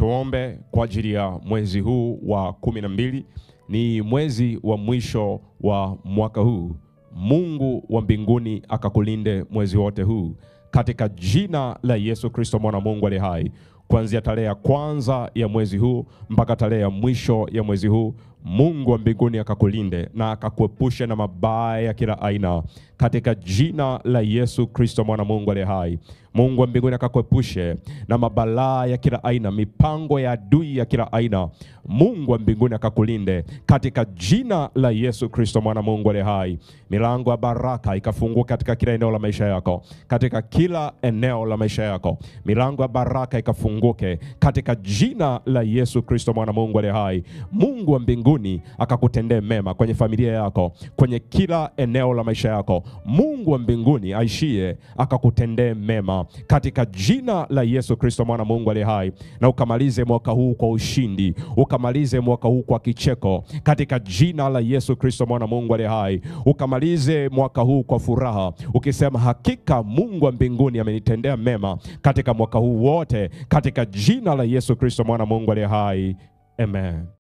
Tuombe kwa ajili ya mwezi huu wa 12. Ni mwezi wa mwisho wa mwaka huu. Mungu wa mbinguni akakulinde mwezi wote huu katika jina la Yesu Kristo mwana Mungu aliye hai. Kuanzia tarehe ya kwanza ya mwezi huu mpaka tarehe ya mwisho ya mwezi huu, Mungu wa mbinguni akakulinde na akakuepushe na mabaya ya kila aina katika jina la Yesu Kristo mwana Mungu aliye hai. Mungu wa mbinguni akakuepushe na mabalaa ya kila aina, mipango ya adui ya kila aina. Mungu wa mbinguni akakulinde katika jina la Yesu Kristo mwana Mungu aliye hai. Milango ya baraka ikafunguka katika kila eneo la maisha yako, katika kila eneo la maisha yako. Milango ya baraka ikafunguke katika jina la Yesu Kristo mwana Mungu aliye hai. Mungu wa mbinguni akakutendee mema kwenye familia yako, kwenye kila eneo la maisha yako. Mungu wa mbinguni aishie akakutendee mema katika jina la Yesu Kristo mwana Mungu aliye hai. Na ukamalize mwaka huu kwa ushindi, ukamalize mwaka huu kwa kicheko katika jina la Yesu Kristo mwana Mungu aliye hai. Ukamalize mwaka huu kwa furaha ukisema, hakika Mungu wa mbinguni amenitendea mema katika mwaka huu wote, katika jina la Yesu Kristo mwana Mungu aliye hai. Amen.